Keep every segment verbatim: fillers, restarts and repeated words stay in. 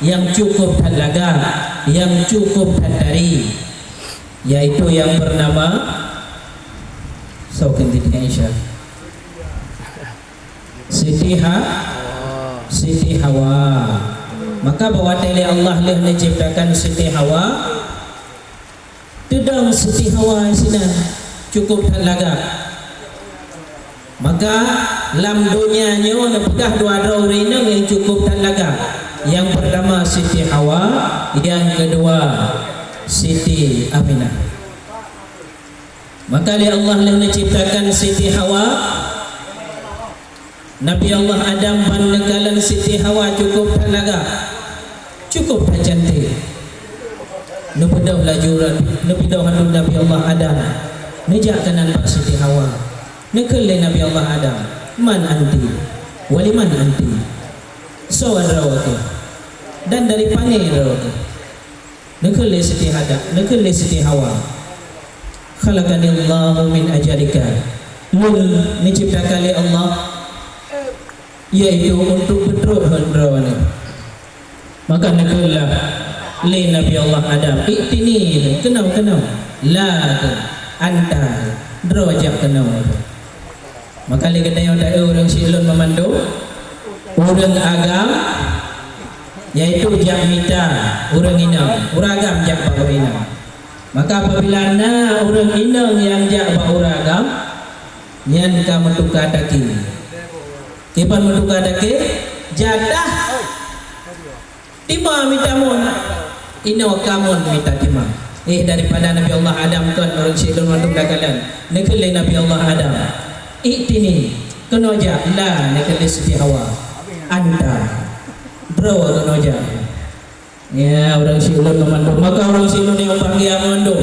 nyang cukup that lagak, nyang cukup that dari, yaitu nyang bernama, so, ganti Aisyah. Siti Ha-, Siti Hawa. Maka bak watée lé Allah lheueh neuciptakan Siti Hawa, teudong Siti Hawa sinan cukup that lagak. Maka lam donya nyoe neupeugah dua droe ureuëng inong nyang cukup that lagak. Nyang pertama Siti Hawa, nyang kedua Siti Aminah. Maka lé Allah lheueh neuciptakan Siti Hawa, Nabi Allah Adam ban neukalon Siti Hawa cukup that lagak, cukup that cantik. Neubeudôh laju, neubeudôh laju Nabi Allah Adam, neujak keunan bak Siti Hawa. Neukheun lé Nabi Allah Adam, "Man anti? Waliman anti?" Soe droe keuh? Dan dari pane droe keuh? Neukheun lé Siti Hada-, neukheun lé Siti Hawa, "Khalaqanillahu min ajalika." Lôn neuciptakan lé Allah, yaitu untuk beutrok ngon droeneuh. Maka neukheun lah lé Nabi Allah Adam, "I'tini," keunoe, keunoe. "La," anta, "droe jak keunoe." Maka lé geutanyoe taeu ureuëng siulôn meumandum, ureuëng agam, yaitu jak mita ureuëng inong, ureuëng agam jak bak ureuëng inong. Maka apabila na ureuëng inong nyang jak bak ureuëng agam, nyan ka meutuka takée. Kiban meutuka takée, jatah tima mita mon, inoe ka mon mita tima. Eh, daripada Nabi Allah Adam kon ureuëng siulôn mandum takalon. Neukheun lé Nabi Allah Adam, "I'tini," keunoe jak, "la," neukheun lé Siti Hawa, "anta," droe keunoe jak. Ya, ureuëng siulôn meumandum. Maka ureuëng siulôn nyang bahagia meumandum.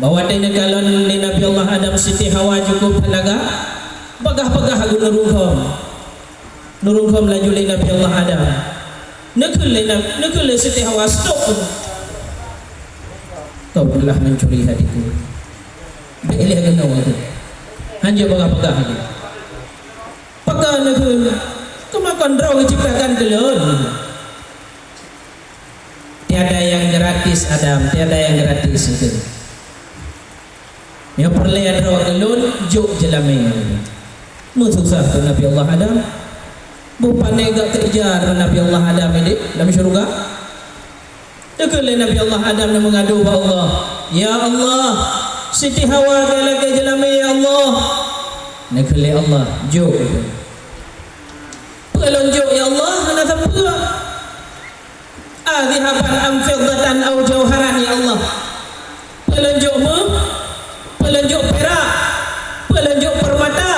Bak watée neukalon lé Nabi Allah Adam Siti Hawa cukup that lagak, peugah-peugah geuneurungkon. Neurungkon laju lé Nabi Allah Adam. Neukheun lé Nab-, neukheun lé Siti Hawa, "Stop! Kau telah mencuri hatiku. Bék lé keunoe tu. Hanjeuet peugah-peugah lé." "Pakon neukheun? Keumakon droe geuciptakan keu lôn?" "Tiada yang gratis, Adam, tiada yang gratis," kheun. "Nyang peureulée droe keu lôn, jok jeulamé." Meususah keu Nabi Allah Adam. Boh pané gak keureuja droe Nabi Allah Adam idéh lam syeuruga. Neukheun lé Nabi Allah Adam nyang meungadu bak Allah, "Ya Allah, Siti Hawa ka lakée jeulamé, ya Allah." Neukheun lé Allah, "Jok." "Peue lôn jok, ya Allah?" "Hana sapeue." "Adzahaban am fiddatan au jauharan, ya Allah?" "Peue lôn jok méuh? Peue lôn jok pirak? Peue lôn jok peurmata?"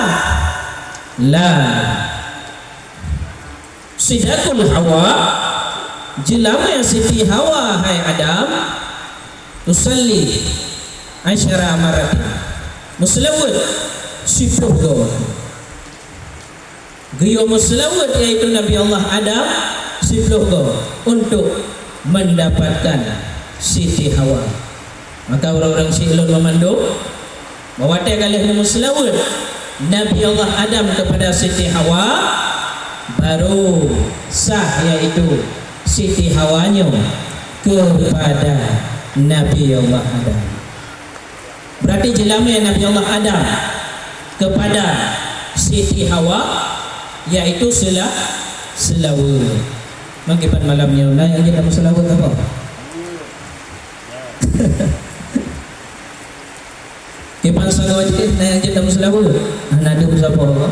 "La. Sidakul Hawa, jeulamé Siti Hawa, hai Adam, tusalli asyara maratin." Meuseulaweuet siplôh goe. Geuyue meuseulaweuet, yaitu Nabi Allah Adam, siplôh goe untuk mendapatkan Siti Hawa. Maka ureuëng-ureuëng siulôn meumandum, bak watée ka lheueh neumeuseulaweuet Nabi Allah Adam kepada Siti Hawa, baru sah, yaitu Siti Hawa nyoe kepada Nabi Allah Adam. Berarti jeulamé Nabi Allah Adam kepada Siti Hawa, yaitu seula-, seulaweuet. Meukiban malam nyoe na nyang jeuet lam seulaweuet apa? Kiban sagoe jih na nyang jeuet lam seulaweuet. Hana deuh saboh apa?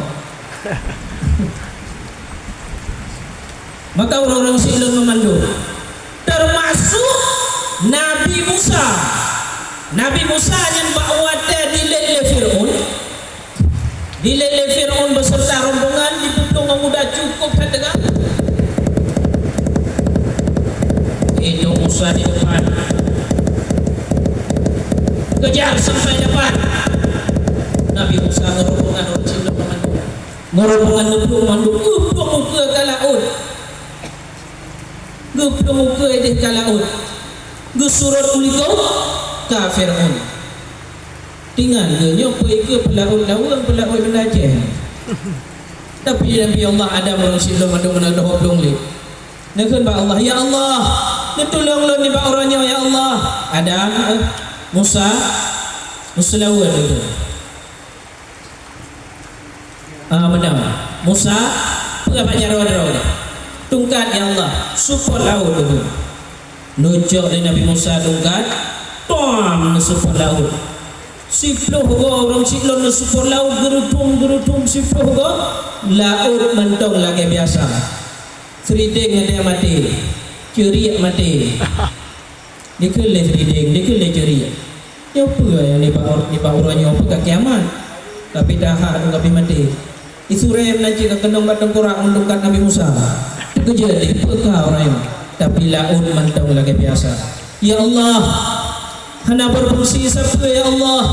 Maka ureuëng-ureuëng siulôn meumandum, teumasuk Nabi Musa. Nabi Musa nyan bak watée dilét lé Fir'aun, dilét lé Fir'aun beserta rombongan, jipeuplueng ngon kuda, cukup that teuga. Itu Musa di depan. Kejar sampai dapat. Nabi Musa ngon rombongan ureuëng siulôn meumandum. Ngon rombongan neuplueng mandum, geuplueng ukeue ka laôt. Geuplueng ukeue idéh ka laôt. Geusurot u likot ka Fir'aun. Tingan geuh nyoe peu ikeue peulaôt laweueng, peulaôt Banda Aceh. Tapi Nabi Allah Adam ureuëng siulôn mandum meunan lhok plueng lé. Neukheun bak Allah, "Ya Allah, neutulông lôn nibak uroe nyoe, ya Allah." Adam, eh, Musa, meuseulaweuet laju. Ah, meunan. Musa, peugah bak jaroe droe. Tungkat, ya Allah, seupôt laôt laju. Neucok lé Nabi Musa tungkat, tom, neuseupôt laôt. Siploh goe ureuëng siklon neuseupôt laôt, geureudong-geureudong siploh goe, laôt mantong lagée biasa. Seurideng ada maté, ceuriek maté. Dikeue lé seurideng, dikeue lé ceuriek. Nyoe peue nyang nibak, nibak uroe nyoe peue ka kiamat? Tapi taha dong ka pi maté. Isu rém nan cit ka keunong bak teungkurak meutungkat Nabi Musa. Teukeujot lé peue ka uroe nyoe. Tapi laôt mantong lagée biasa. Ya Allah, hana beureubeunsi sapeue ya Allah.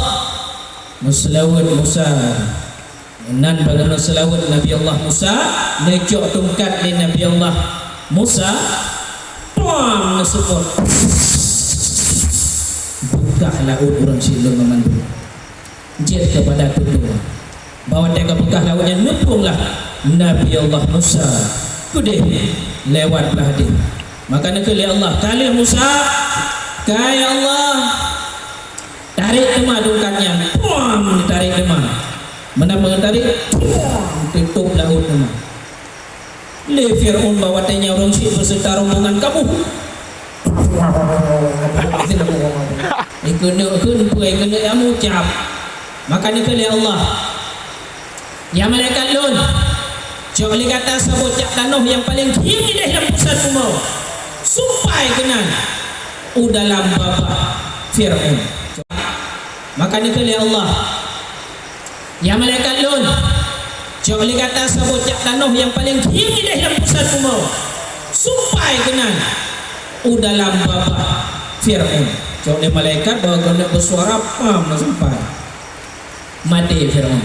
Meuseulaweuet Musa. Nan bagaimana seulaweuet Nabi Allah Musa, neucok tungkat lé Nabi Allah Musa, pam, neuseupôt. Beukah laôt ureuëng siklon meumandum. Jeuet keupada tutoe. Bahwa teuka beukah laôt nyan neuplueng lah Nabi Allah Musa. Keudeh lewat blah deh. Maka neukheun lé Allah, "Ka lheueh Musa, ka ya Allah." Tarék teuma tungkat nyan, puang, tarék teuma. Meunan meunan tarék, puang, teutôp laôt teuma. Lé Fir'aun bak watée nyan ureuëng syiek beuseuta rombongan kamoh. Ikeuneuk kheun peue, ikeuneuk nyang meucab. Maka neukheun lé Allah, "Ya malaikat lôn, cok lé gata saboh cak tanoh nyang paleng hieng ideh lam pusat bumoe, supai keunan u dalam babah Fir'aun." Maka neukheun lé Allah, "Ya malaikat lôn, cok lé gata saboh cak tanoh nyang paleng hieng ideh lam pusat bumoe, supai keunan u dalam babah Fir'aun." Cok lé malaikat bahwa keuneuk beusuara pam na supai. Maté Fir'aun.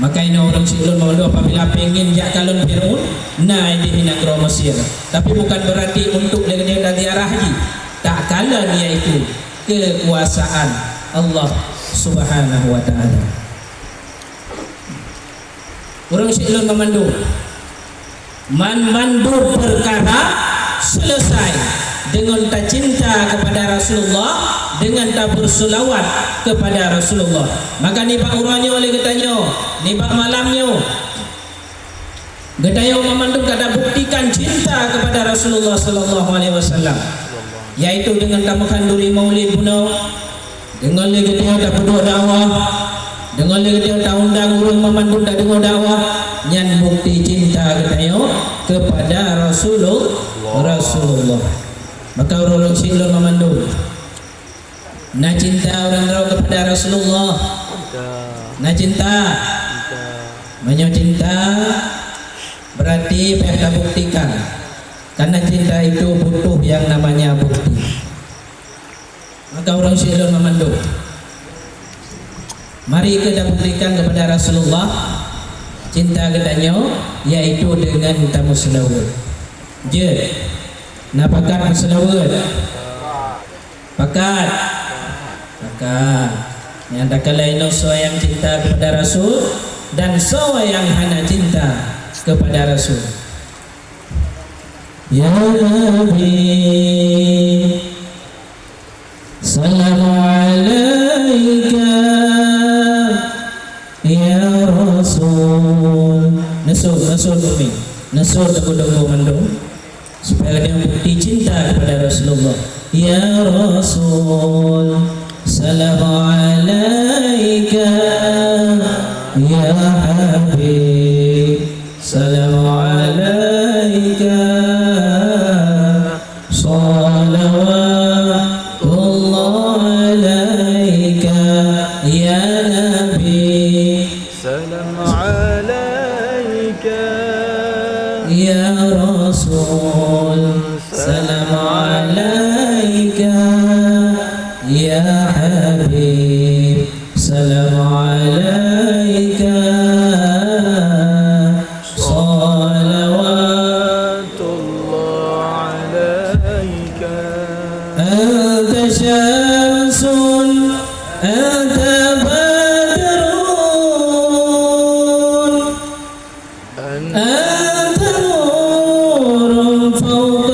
Maka inoe ureuëng siklon meumandum apabila pengen jak kalon Fir'aun, na ideh nanggroe Mesir. Tapi bukan berarti untuk lé geutanyoe taziarah jih, takalon, yaitu kekuasaan Allah Subhanahu wa Ta'ala. Ureuëng siklon meumandum, man mandum peukara selesai deungon tacinta kepada Rasulullah, deungon tabeurseulaweuet kepada Rasulullah. Maka nibak uroe nyoe lé geutanyoe, nibak malam nyoe, geutanyoe meumandum ka tabuktikan cinta kepada Rasulullah sallallahu alaihi wasallam, yaitu deungon tameuhan duri maulid bunoe, deungon lé geutanyoe tapeuduek dakwah, deungon lé geutanyoe taundang ureuëng meumandum tadeungoe dakwah, nyan bukti cinta geutanyoe kepada Rasulul-, Rasulullah. Maka ureuëng siklon meumandum, na cinta ureuëng droe kepada Rasulullah? Na cinta? Meunyoe cinta, berarti payah tabuktikan. Karena cinta itu butuh yang namanya bukti. Maka ureuëng siklon meumandum, mari kita buktikan kepada Rasulullah cinta geutanyoe, yaitu dengan tameuseulaweuet. Jeuet, na pakat meuseulaweuet? Pakat? Pakat. Nyang takalon inoe soe nyang cinta kepada Rasul dan soe nyang hana cinta kepada Rasul. Ya Nabi, salamu alaika, ya Rasul. Neusot, neusot umi. Neusot teungku-teungku mandum. Supaya ada bukti cinta kepada Rasulullah. Ya Rasul, salamu alaika, ya Habib. Salamu alaika, salawatullah alaika, ya Nabi. Salam alaika, ya Rasul. Salam alaika, ya Habib. Salam alaika, salawatullah alaika. Anta syamsun, anta badrun, anta nurun fawqa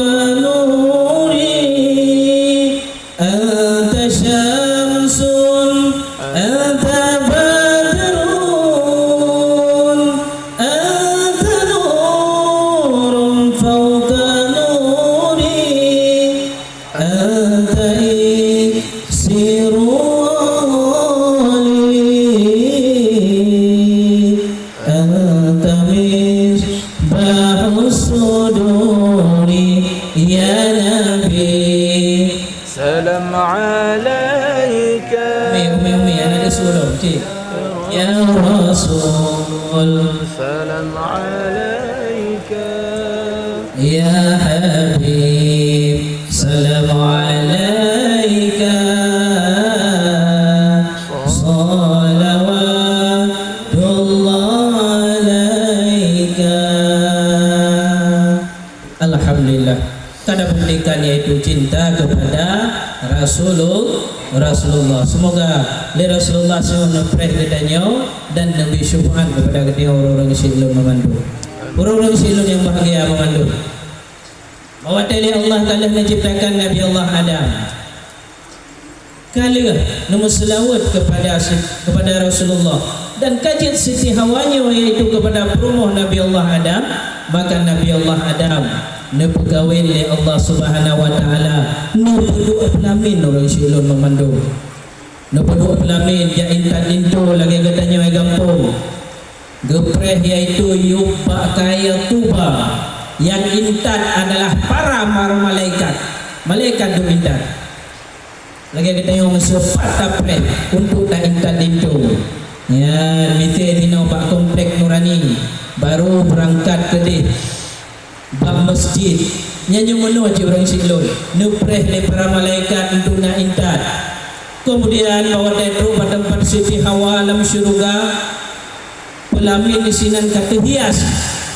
Nabi. Salam alaika. Umi, umi, umi, anak dia sulung, cik. Ya Rasul. Salam alaika. Ya Habib. Salam alaika. Salawatullah alaika. Alhamdulillah. Ka na buktikan yaitu cinta kepada Rasulul-, Rasulullah. Semoga lé Rasulullah singoh neupreh geutanyoe dan neubri syafaat kepada geutanyoe ureueng-ureueng syik lôn meumandum. Ureueng-ureueng syik lôn nyang bahgia meumandum. Bahwa watèe lé Allah ka lheueh neuciptakan Nabi Allah Adam. Ka lheueh neumeuseulaweuet kepada si-, kepada Rasulullah dan ka jeuet Siti Hawa nyoe, yaitu kepada peurumoh Nabi Allah Adam, maka Nabi Allah Adam neupeukawen lé Allah Subhanahu wa Taala, neupeuduek peulamin ureueng syik lôn meumandum. Neupeuduek peulamin jak intat linto lagèe geutanyoe gampông. Geupreh yaitu yub bak kayèe tuba, nyang intat adalah para mar-, malaikat. Malaikat duek intat. Lagèe geutanyoe meuseupah tapreh untuk ta-intat linto. Nyan, miseue jinoe bak komplek Nurani, barô beurangkat keudeh bak meuseujid. Nyan nyang meunoe cit ureueng syik lôn, neupreh lé para malaikat untuk na intat. Keumudian, bak watèe trok bak teumpat Siti Hawa lam syeuruga, peulamin disinan ka teuhias.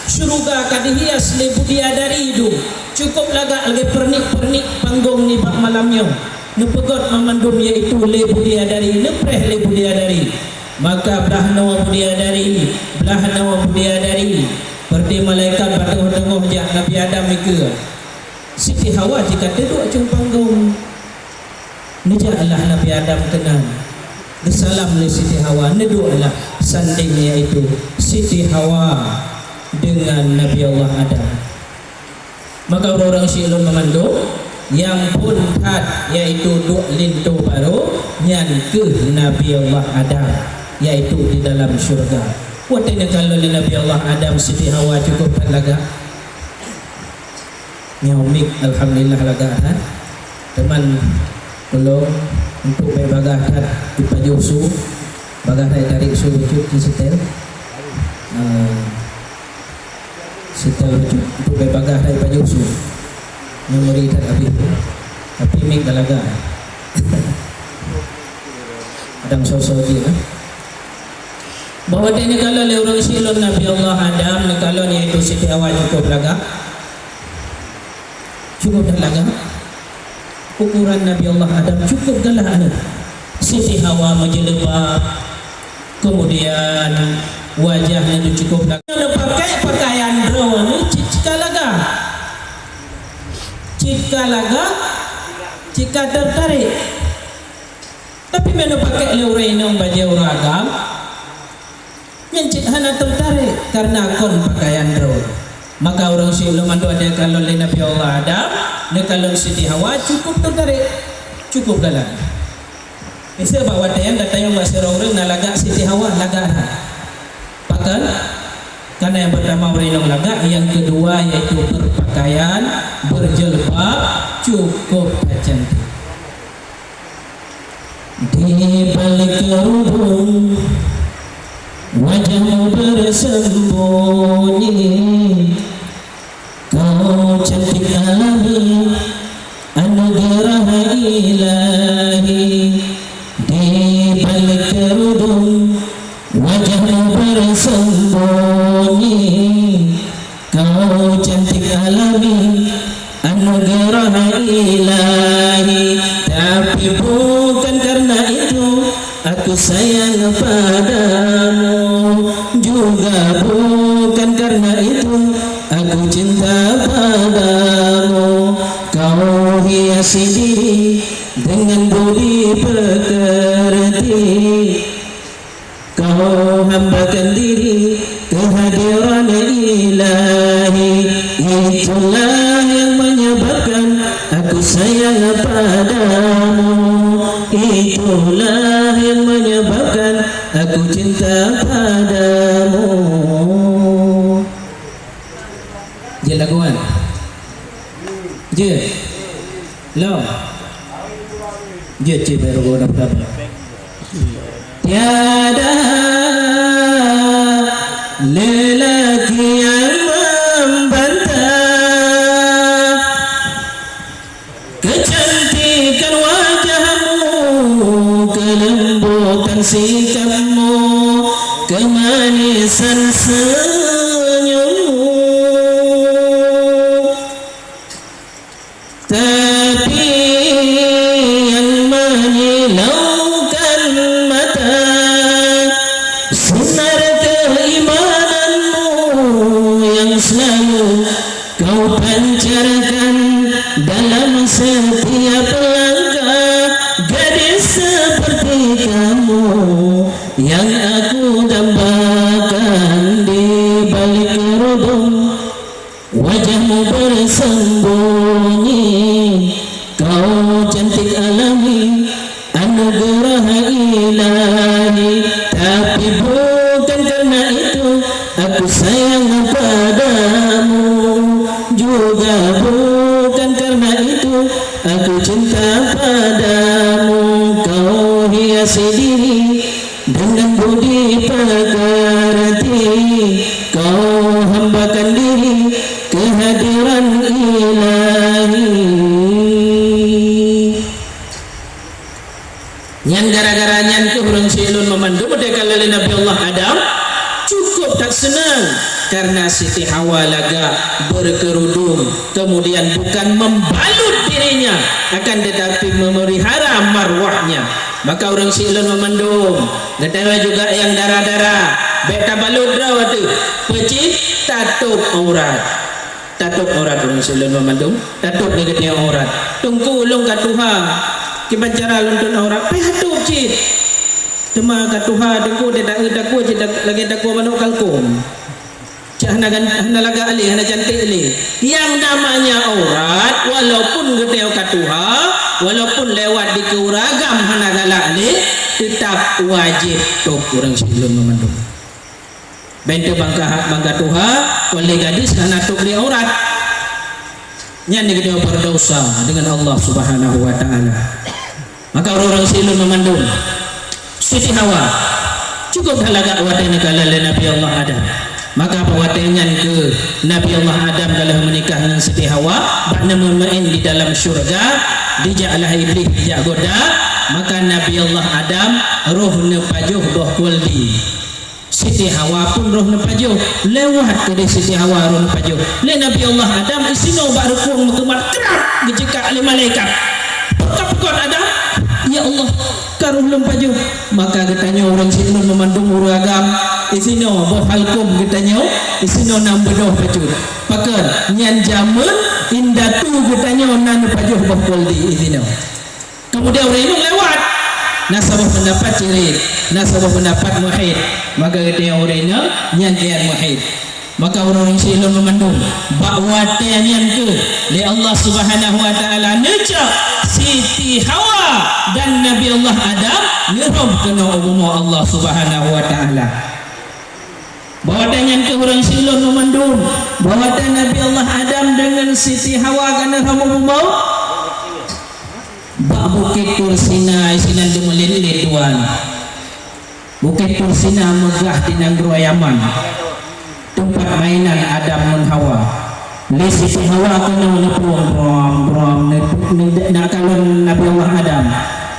Syeuruga ka teuhias lé bidadari dum. Cukôp lagak lagèe peurenik-peurenik panggông nibak malam nyoe. Neupeugöt banmandum, yaitu lé bidadari, neupreh lé bidadari. Maka blah noe bidadari, blah noe bidadari. Peureuté malaikat bak teungoh-teungoh jak Nabi Adam ikeue. Siti Hawa jih ka teuduek cong panggông. Neujaklah Nabi Adam keunan. Geusalam lé Siti Hawa, neudueklah sandeng, yaitu Siti Hawa deungon Nabi Allah Adam. Maka ureueng-ureueng syik lôn meumandum, nyang phôn that, yaitu duek linto barô, nyan keuh Nabi Allah Adam, yaitu di dalam syeuruga. Watèe neukalon lé Nabi Allah Adam Siti Hawa, cukôp that lagak. Nyoe mik, alhamdulillah, lagak that. Teuma ulôn untuk bèk bagaih that dipajoh su, bagaih that tarék su bacut di setel. Eh, setel bacut untuk bèk bagaih that dipajoh su. Nyoe meuri that abéh tu. Tapi mik dah lagak. Kadang so-so jih, eh. Bahwa watèe neukalon lé ureueng syik lôn Nabi Allah Adam, neukalon yaitu Siti Hawa cukôp lagak. Cukôp that lagak. Ukuran Nabi Allah Adam cukôp galak nyan. Siti Hawa meujeuleuba, keumudian wajah nyan cukôp lagak. Nyan pakèk pakaian droeneuh cit ka lagak. Cit ka lagak, cit ka teutarek. Tapi meunyoe pakèk lé ureueng inong bajèe ureueng agam, nyan cit hana teutarek kareuna kon pakaian droe. Maka ureueng syik lôn mandum neukalon lé Nabi Allah Adam, neukalon Siti Hawa cukôp teutarek, cukôp galak. Miseue bak watèe nyan gata nyang bak sidroe ureueng na lagak Siti Hawa, lagak that. Pakon? Karena yang pertama ureueng inong lagak, yang kedua yaitu berpakaian, berjilbab, cukôp that cantik. Di balik kerudung wajahmu bersembunyi, kau cantik alami, anugerah ilahi. Di balik kerudung wajahmu bersembunyi, kau cantik alami, anugerah ilahi. Tapi bukan karena itu aku sayang padamu, juga bukan karena itu aku cinta padamu. Kau hiasi diri dengan budi pekerti. Kau hambakan diri kehadiran Ilahi. Itulah yang menyebabkan aku sayang padamu. Itulah yang menyebabkan aku cinta padamu. Jelaguan. Jeuet. Lom. Jeuet cit bak rugoe dap-dap. Tiada lelaki yang membantah kecantikan wajahmu, kelembutan sikapmu, kemanisan senyummu. Tapi yang menyilaukan mata, sinar keimananmu yang selalu kau pancarkan dalam setiap langkah. Gadis seperti kamu yang aku dambakan di balik kerudung. Wajahmu bersembunyi, kau cantik alami, anugerah ilahi. Tapi bukan karena itu aku sayang padamu, juga bukan karena itu aku cinta padamu. Kau hiasi diri dengan budi pekerti, kau hambakan diri kehadiran Ilahi. Nyan gara-gara nyan keuh ureuëng sileuen meumandum, meudeh ka lé Nabi Allah Adam, cukup that seunang karena Siti Hawa lagak berkerudung, kemudian bukan membalut dirinya, akan tetapi memelihara marwahnya. Maka ureuëng sileuen meumandum, geutanyoe juga nyang dara-dara, bék tabalut droe teuh, peucit tatôb aurat. Tatôb aurat ureuëng sileuen meumandum, tatôb lé geutanyoe aurat. Teungku, ulôn ka tuha, kiban cara lôn tôb aurat, payah tôb cit. Teuma ka tuha Teungku, teuta-, takue cit lagée takue manok kalkong. Cit hana gan-, hana lagak lé, hana cantik lé. Yang namanya aurat, walaupun geutanyoe ka tuha, walaupun lewat dikeue ureuëng agam hana galak lé, teutap wajéb tôb ureuëng sileuen meumandum. Bék teuh bangka, bangka tuha, kon lé gadis hana tôb lé aurat. Nyan geutanyoe berdosa dengan Allah Subhanahu wa Ta'ala. Maka ureuëng sileuen meumandum, Siti Hawa, cukup that lagak watée neukalon lé Nabi Allah Adam. Maka bak watée nyan keuh Nabi Allah Adam ka lheueh meunikah ngon Siti Hawa, bak neumeumaén di dalam syeuruga, dijaklah Iblih, dijak goda, maka Nabi Allah Adam roh neupajoh boh kuldi. Siti Hawa pun roh neupajoh, lewat keudeh Siti Hawa roh neupajoh. Lé Nabi Allah Adam isinoe bak rukong meukeumat, krab, geuceukak lé malaikat. Peukot-peukot Adam, "Ya Allah, ka roh lôn pajoh." Maka geutanyoe ureuëng sileuen meumandum ureuëng agam, isinoe boh halkom geutanyoe, isinoe na beudôh bacut. Pakon, nyan jamén indatu geutanyoe na neupajoh boh kuldi isinoe. Kemudian ureuëng inong lewat. Na saboh pendapat cirit, na saboh pendapat muhid. Maka geutanyoe ureuëng inong nyan kian muhid. Maka ureuëng sileuen meumandum, bak watée nyan keuh lé Allah Subhanahu wa Ta'ala neucok Siti Hawa dan Nabi Allah Adam neurhom keunoe u bumoe Allah Subhanahu wa Ta'ala. Bak watée nyan keuh ureuëng sileuen meumandum, bak watée Nabi Allah Adam deungon Siti Hawa ka neurhom u bumoe. Bak Bukét Tursina sinan deumeulen lé Tuhan. Bukét Tursina meugah di nanggroe Yaman, teumpat mainan Adam ngon Hawa. Lé Siti Hawa keunoe neuplueng brom-brom, neu-, neu-, neukalon Nabi Allah Adam.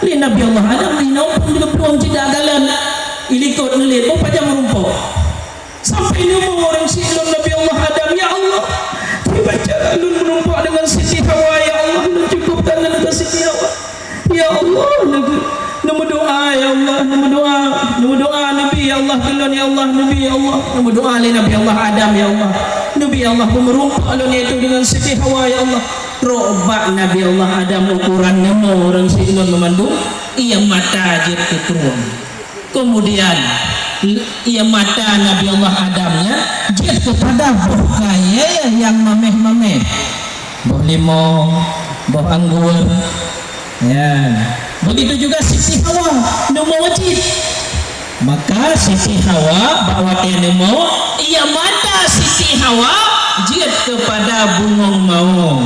Lé Nabi Allah Adam inoe pun neuplueng cit neukalon, ilikot neuliet, boh pajan meurumpok. Sampai neumoe ureuëng sileuen Nabi Allah Adam, "Ya Allah, kiban cara lôn meurumpok deungon Siti Hawa, ya Allah, lôn cukup that ngon Siti Hawa." Ya Allah, neumeu-, neumeudoa, ya Allah, neumeudoa, neumeudoa neubi, ya Allah, keu lôn, ya Allah, neubi, ya Allah, neumeudoa lé Nabi Allah Adam, ya Allah, neubi, ya Allah, beumeurumpok lôn yaitu deungon Siti Hawa, ya Allah. Trok bak Nabi Allah Adam ukoran neumoe ureuëng sileuen meumandum, ié mata jeuet keu krueng. Kemudian, ié mata Nabi Allah Adam nyan jeuet keupada boh kayée nyang maméh-maméh, boh limong, boh anggô. Ya. Begitu juga Siti Hawa neumoe cit. Maka Siti Hawa bak watée neumoe, ié mata Siti Hawa jeuet keupada bungong mawöng.